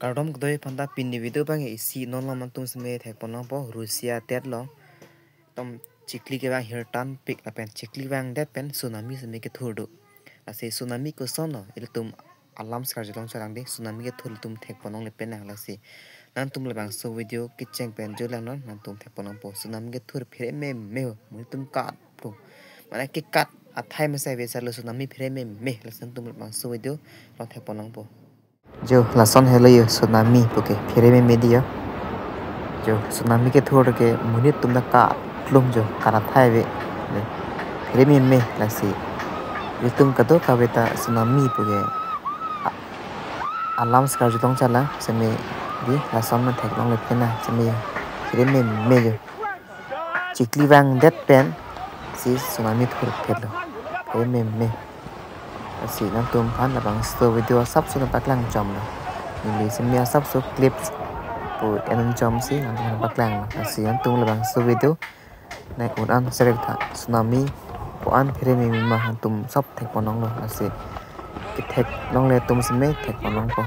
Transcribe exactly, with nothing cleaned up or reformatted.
Kardom kedo-an aphanta, pini video abang isi non alam nangtum seme thekpon nangpo, Russia adet along. Tom chikli kevang hirtan pik lapen chikli vangdet pen tsunami seme kethur do. Lasi tsunami koson lo, ilitum alam skarjulong chalang de, tsunami kethur ilitum thekpon longle pen nang lasi. Nangtum labangso video kecheng pen julang non, nangtum thekpon nangpo. Tsunami kethur phere meme ho, ilitum kat po. Mane kekat athai mesen ave salo tsunami phere meme, lasi nangtum labangso video along thekpon nangpo. Jo, lason helo jo tsunami puke phere meme di jo. Jo, tsunami kethur ke monit atum ta kaklum jo, kat athai ave. Ne, phere meme lasi. Ilitum kadokave ta tsunami puke a-, alam skarjulong chalang seme di, lason nangthek longle pen nang seme phere meme jo. Chikli vangdet pensi tsunami thurphelo. Phere meme. Lasi nangtum aphan labangso video asapso nangpaklang chomlo. Neli seme asapso clips pu enon chomsi nangtum aphan paklanglo. Lasi nangtum labangso video nang un-an serek tha, tsunami ko-an phere meme ma nangtum sop thekpon longlo. Lasi kethek longle atum seme thekpon longpo.